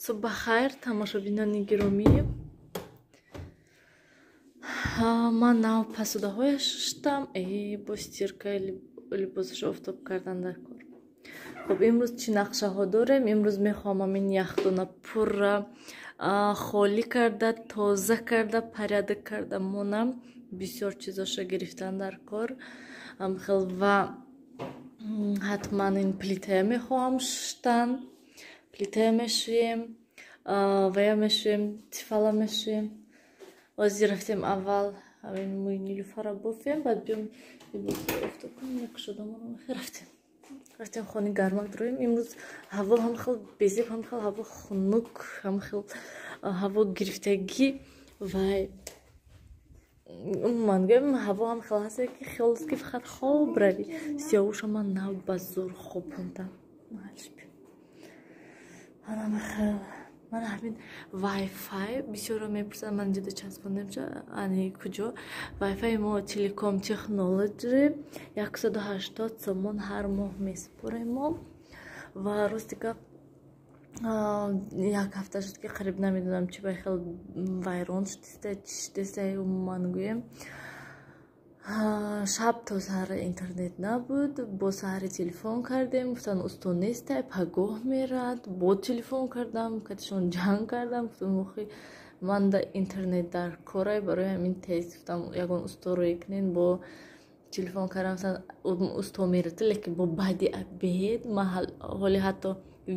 Субҳ бахайр, тамошобинони гиромӣ. Ман нав пасудаҳоя шуштам. Бо стиркаи либосашо офтоб кардан дар кор. Хуб, имрӯз чӣ нақшаҳо дорем? Имрӯз мехоҳам ҳамин яхдона пурра холӣ карда, тоза карда, порядок карда монам. Бисёр чизоша гирифтан дар кор. Хел ва ҳатман ин плитая мехоҳам шуштан. Плитая мешӯем, вая мешӯем, тифала мешӯем. Ҳозир рафтем аввал ҳамин мӯи Нилуфарро бофем, баъд биём либосро офтоб кунем, якшодамонам. Рафтем. Рафтем хони гармак дороем. Имрӯз ҳаво ҳам хел безеб, ҳам хел ҳаво хунук, ҳам хел ҳаво гирифтагӣ вай умуман гӯям ҳаво ҳам хел ҳаст, ки хиёл аст, ки фақат хоб равӣ. Сиёвуша ман нав ба зӯр хобондам. Ман ҳамин вайфай бисёрро мепурсанд, ман ҷида часпондем, ани куҷо вайфай мо Телеком Технологи 180 сомон ҳар моҳ месупорем мо. Ва рости гап, як ҳафта шуд, ки қариб намедонам чӣ ба хел вайрон шудиста, чӣ шудиста. Умуман гӯем, шаб то саҳар интернет набуд. Бо саҳари телефон кардем, гуфтанд усто нестай, пагоҳ мерад. Бо телефон кардам, катишон ҷанг кардам, гуфтам охи ман да интернет дар корай, барои ҳамин тез гуфтам ягон усто рӯй кунен. Бо телефон кардам, гуфтанд усто мерад, лекин бо баъди обед. Ман ҳоли ҳатто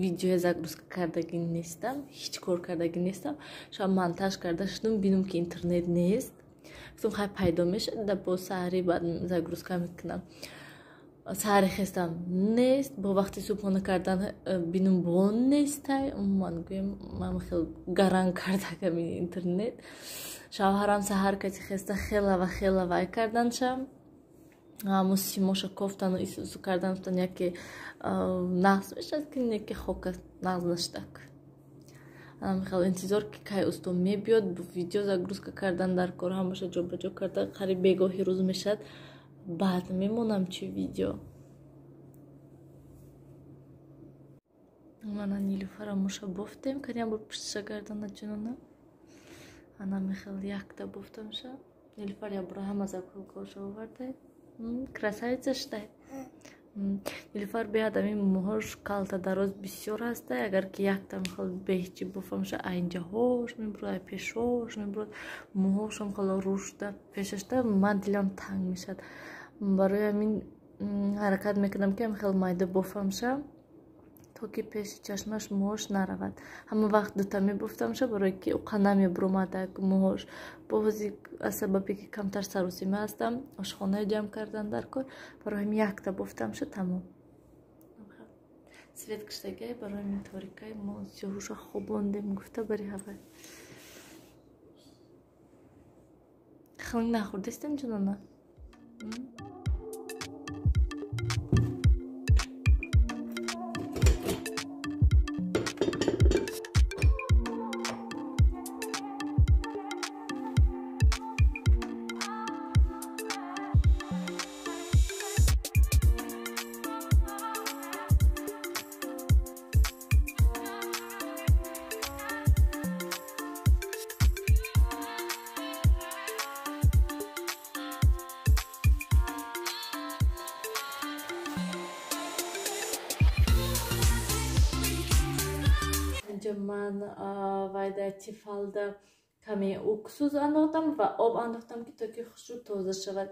видеоя загрузка кардагӣ нестам, ҳеҷ кор кардагӣ нестам. Шаб монтаж карда шудум, бинум ки интернет нест. Гуфтам хай пайдо мешавад, да бо саҳари баъд загрузка мекунам. Саҳари хестам, нест. Бо вақти субҳона кардан бинум, бо нестай. Умуман гӯем, ман хел гаранг кардагам интернет. Шавҳарам саҳар кати хеста хела ва хела вай карданша, ҳамун симоша кофтану исусу кардан, гуфтан яке нағз мешавад, ки неки хока нағз нашудак. Хел интизор, ки кай усто мебиёд, видео загрузка кардан дар кор, ҳамаша ҷобаҷо карда, қариб бегоҳи рӯз мешавад, баъд мемонам чи видео. Мана Нилуфара муша бофтем, каням бор пуштиша гардана ҷунона. Ана мехел якта бофтамша. Нилуфар ябура ҳама заколкоша овардай. Красавица шудай. Нилуфар беҳад ҳамин мӯҳош калта дароз бисёр ҳастай. Агар ки якта мехел беҳчи бофамша, айнҷаҳош мебурад, ай пешош мебурад, мӯҳошам хело рушда пешашта, ман дилам танг мешавад. Барои ҳамин ҳаракат мекунам, ки хел майда бофамша, то ки пеши чашмаш мӯҳош наравад. Ҳама вақт дута мебофтамша, барое ки уқа намебуромадак мӯҳош. Бо ҳози аз сабабе ки камтар саросима ҳастам, ошхонаи ҷамъ кардан дар кор, барои ҳамин якта бофтамша, тамом. Свет киштагиай, барои ҳамин торикай мо сиёҳуша хобондем, гуфта бари ҳавай. Хеле нахӯрдистем ҷунона? Ман вайда тифалда каме уксус андохтам ва об андохтам, ки то ки хушрӯ тоза шавад.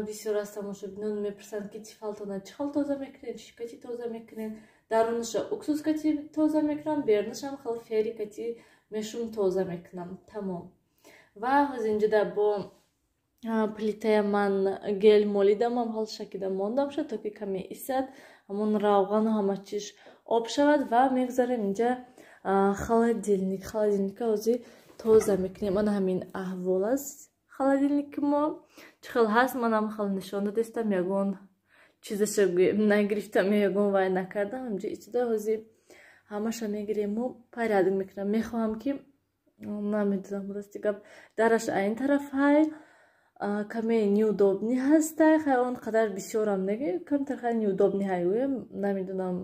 Бисёр аз тамошобинон мепурсанд, ки тифалтона чӣ хел тоза мекунед, чӣ кати тоза мекунед. Дарунаша уксус кати тоза мекунам, берунашам хел фери кати мешум тоза мекунам, тамом. Ва ҳозир инҷода бо плитая ман гел молидам, ҳам хел шакида мондамша, то ки каме исад, ҳамон равғану ҳама чиш об шавад. Ва мегузарем инҷа холодильник. Холодильника ҳозир тоза мекунем. Ана ҳамин аҳвол аст холодильники мо. Чӣ хел ҳаст, манам хел нишон додистам, ягон чизаша нагирифтам, ягон вай накардам. Ҳамҷо истода ҳозир ҳамаша мегирему порядок мекунам. Мехоҳам ки намедонам, рости гап, дараш айн тараф ҳай каме неудобный ҳастай, хай он қадар бисёрам неги, камтар хай неудобный ҳай гӯям, намедонам.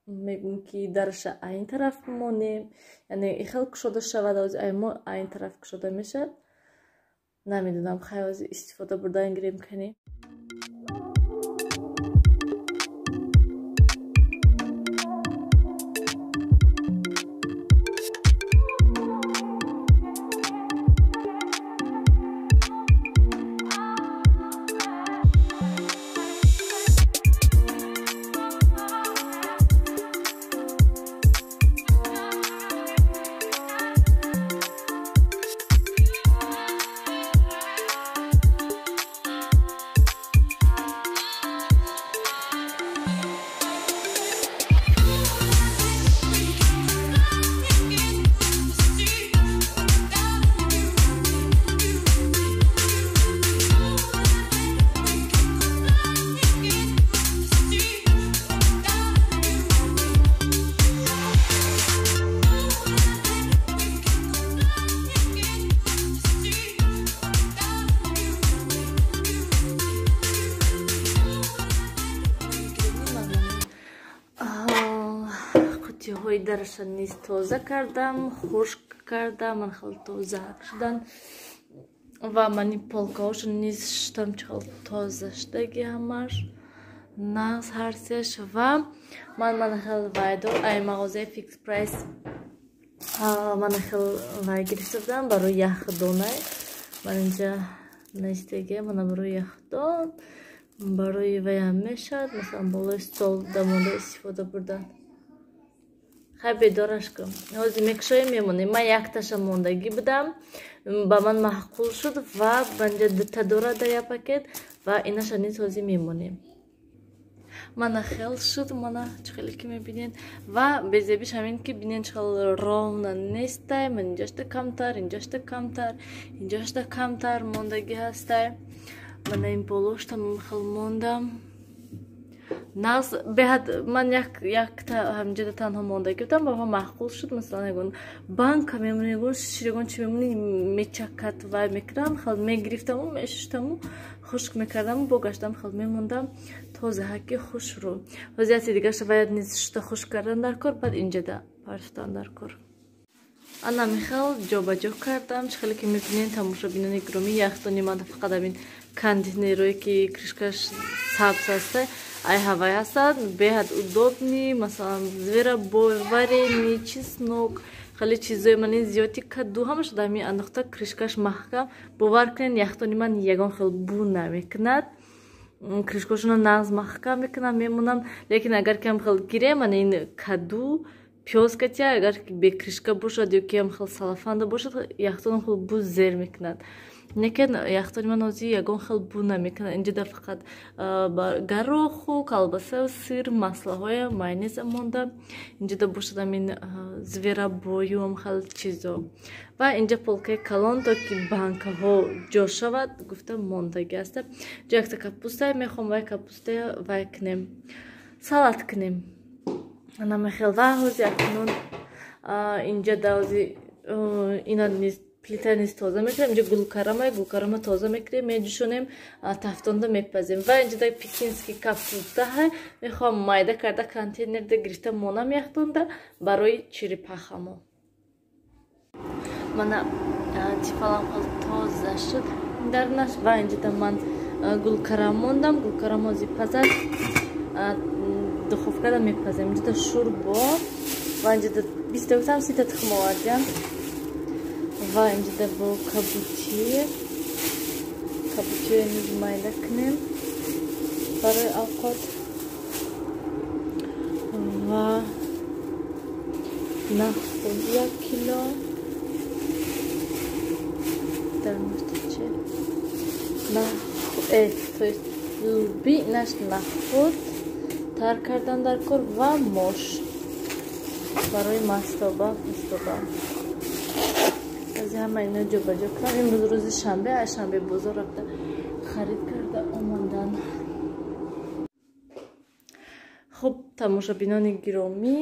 Мегӯм ки дараша айн тараф монем, яъне ихел кушода шавад, ҳозир ай мо айн тараф кушода мешавад. Намедонам, хай ҳозир истифода бурдан гирем кани. Қуттиҳои дараша низ тоза кардам, хушк кардам, ман хел тоза шудан ва мани полкаҳошо низ шуштам, чӣ хел тоза шудаги ҳамаш нағз ҳарсеш. Ва ман мана хел вайдор ай мағозаи Фикс Прайс мана хел вай гирифта будам барои яхдонай. Ман инҷа наистаги мана барои яхдон, барои вайам мешавад, масалан болои стол дамонда истифода бурдан. Хай бедораш кун, ҳозир мекушоем, мемонем. Ман якташа мондагӣ будам, ба ман маъқул шуд ва банҷа дута дорад дар як пакет ва инаша низ ҳозир мемонем. Мана хел шуд, мана чӣ хеле ки мебинед. Ва безебиш ҳамин ки бинед чӣ хел ровно нестай. Ман инҷашта камтар, инҷашта камтар, инҷашта камтар мондагӣ ҳастай. Мана ин болошта хел мондам. Нағз беҳад ман якта ҳаминҷода танҳо мондагӣ будам, ба ман маъқул шуд. Масалан ягон банка мемонӣ, ягон шир, ягон чи мемонӣ, мечакад вай мекардам, хел мегирифтаму мешуштаму хушк мекардаму бо гаштам хел мемондам тозаҳаки хушрӯ. Ҳозир яте дигарша бояд низ шушта хушк кардан дар кор, баъд инҷода партофтан дар кор. Ана михел ҷобаҷо кардам. Чӣ хеле ки мебинед, тамошобинони гиромӣ, яхдони ман фақат ҳамин контейнерое ки крышкаш сабз ҳаста, ай ҳавай ҳастад, беҳад удобный. Масалан зверобой, варенье, чеснок, хеле чизои мани зиёди каду ҳамаша дар ҳамин андохта, крышкаш маҳкам. Бовар кунед, яхдони ман ягон хел бу намекунад. Крышкашона нағз маҳкам мекунам, мемонам. Лекин агар кам хел гирем, мана ин каду пиёз катя, агар бе крышка бошад ё ки ам хел салафанда бошад, яхдонам хел бу зер мекунад. Лекин яхдони ман ҳозир ягон хел бу намекунад. Инҷода фақат гороху, колбасаю, сыр, маслаҳоя, майонеза монда. Инҷода бошад ҳамин зверобою ам хел чизо. Ва инҷа полкаи калон, то ки банкаҳо ҷо шавад гуфта мондагӣ аста. Ҷо якта капуста мехоҳам, вай капустая вай кунем, салат кунем. Ана мехел. Ва ҳозир акнун инҷа да ҳозир ина низ плита низ тоза мекунем. Инҷа гулкарама, гулкарама тоза мекунем, меҷӯшонем, тафтонда мепазем. Ва инҷа да пекинский капуста ҳай мехоҳам майда карда контейнерда гирифта монам яхдонда барои черепахамо. Мана тифалам хел тоза шуд дарнаш. Ва инҷа ман гулкарам мондам, гулкарам ҳозир пазад, духовкада мепазем. Инҷа шӯрбо ва инҷа биста гуфтам сита тухм овардям. Ва инҷа бо кабутӣ, кабутиро низ майда кунем барои авқот. Ва нахӯд 1 кило дармоштачи то есть луби наш нахӯд тар кардан дар кор ва мош барои мастоба пастоба. Аз ҳама ино ҷобаҷо кунам. Имрӯз рӯзи шанбе, аз шанбе бозор рафта харид карда омадан. Хуб, тамошобинони гиромӣ,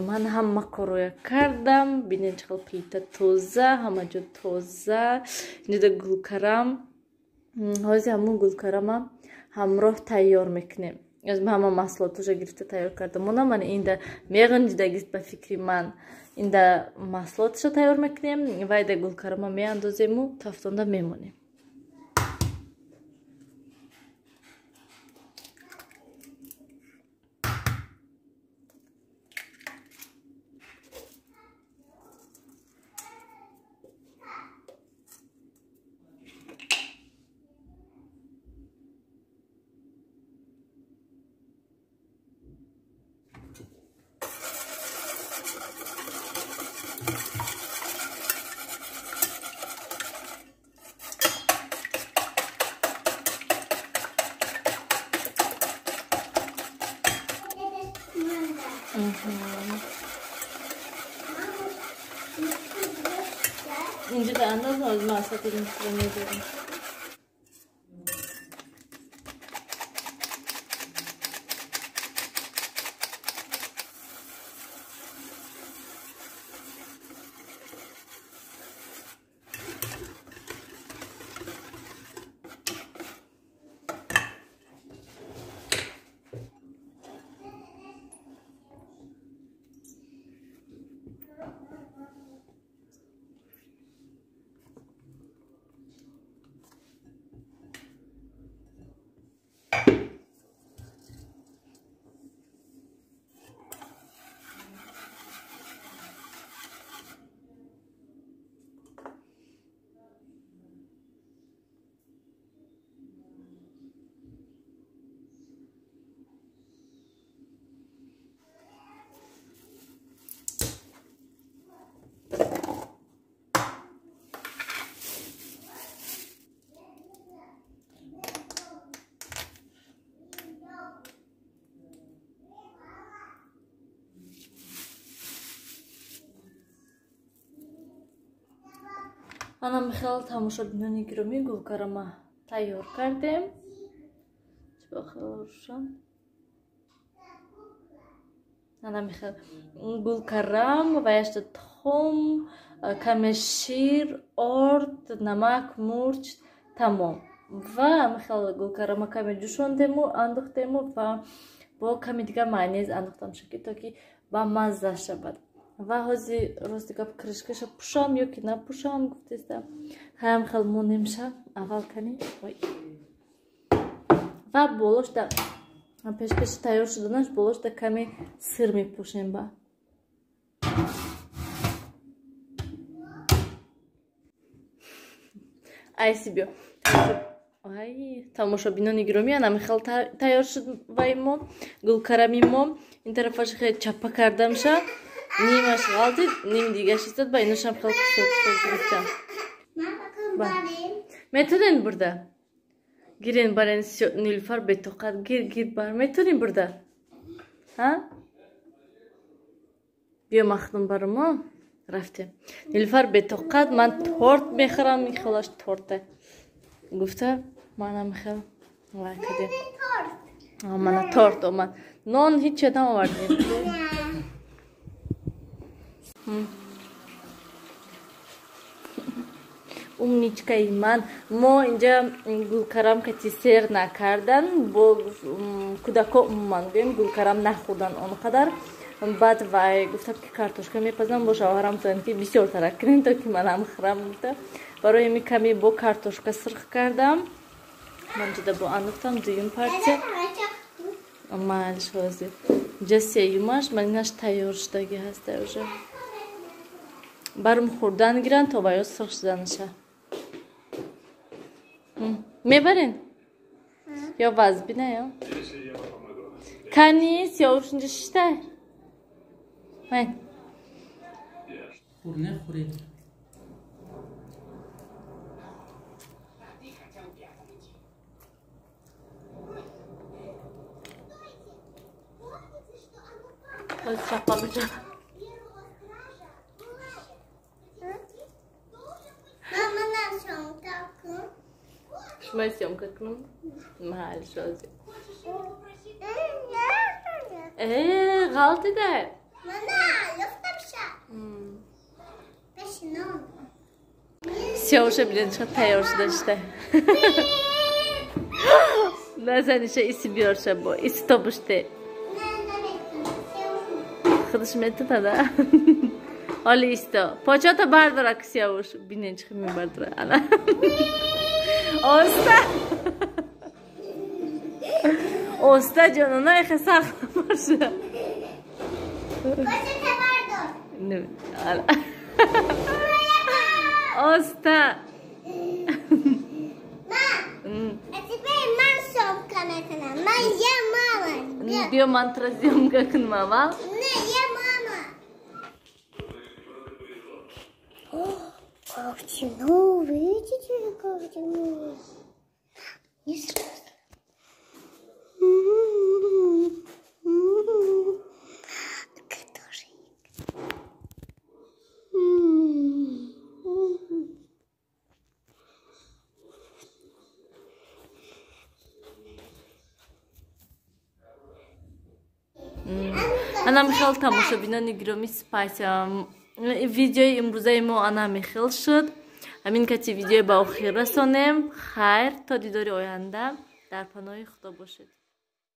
ман ҳама корроя кардам. Бинед чӣ хел плита тоза, ҳама ҷо тоза. Инҷода гулкарам, ҳозир ҳамун гулкарама ҳамроҳ тайёр мекунем. Аз ҳама маҳсулотоша гирифта тайёр карда монам. Ман инда меғинҷидагист ба фикри ман. Инда маҳсулоташа тайёр мекунем, вайда гулкарама меандозему тафтонда мемонем. Инҷа да андоз аз масати инстра мезорем. Ана михел тамошобинони гиромӣ гулкарама тайёр кардем. Ана михел гулкарам ва яшта тухм, каме шир, орд, намак, мурч, тамом. Ва михел гулкарама каме ҷӯшондему, андохтему ва бо каме дигар майонез андохтам шаки, то ки ба мазза шавад. Ва ҳозир рости гап крышкаша пӯшам ё ки напӯшам гуфтеста. Ҳаям хел монемша аввал кани. Ой. Ва болошда пешкаши тайёр шуданаш болошда каме сир мепӯшем ба. Айси биё. Ай, тамошобинони гиромӣ, ана хел тайёр шуд вай мо, гулкарами мо. Ин тарафаш хеле чапа кардамша. Нимаш ғалтид, ним дигаш истод, ба иношам хел кусок кусок гирифтам. Метонен бурда? Гирен барен Нилуфар бетоқат гир гир бар. Метонем бурда? Ҳа? Биё махдум баромо. Рафтем. Нилуфар бетоқат, ман торт мехӯрам, ин хелаш торта. Гуфта, манам хел вай кардем. Мана торт омад. Нон ҳеч наовардем. Умничкаи ман. Мо инҷа гулкарам кати сер накардан, бо кӯдако умуман гӯем гулкарам нахӯрдан он қадар. Баъд вай гуфтам ки картошка мепазам, бо шавҳарам гуфтанд ки бисёр тарак кунем, то ки манам хӯрам гуфта. Барои ҳамин каме бо картошка сирх кардам. Ман ҷуда бо андохтам дуюм партия. Малш ҳозир. Инҷа сеюмаш, ман инаш тайёр шудагӣ ҳаста уже. Барм хӯрдан гиранд то ваё сирх шуданаша. Мебарен? Ё вазбина ё? Кани сиёвуш инҷа шиштай? Ман. Хӯр нахӯред. Ҳозир чапа мешавад. Шумо съёмка кунам? Маҳалш ҳозир. Ғалтида. Сиёвуша билен чӣ тайёр шуда шуда. Назаниша иси биёрша бо иси тобуште. Худаш метутада. Ҳоли исто. Почата бардора кисиявуш. Бинен чӣ мебардора. Ана. Оста. Оста ҷонона эхе сахт боша. Почата бардор. Оста. А теперь ман съемка мекунам. Ман я мама. Биё ман тура съемка кунам аввал. Не, я мама. О, как темно, видите, как темно. Не страшно. Ана михел тамошобинони гиромӣ, спасям. Видеои имрӯзаи мо ана михел шуд. Ҳамин кати видеои ба охир расонем. Хайр, то дидори оянда. Дар паноҳи Худо бошед.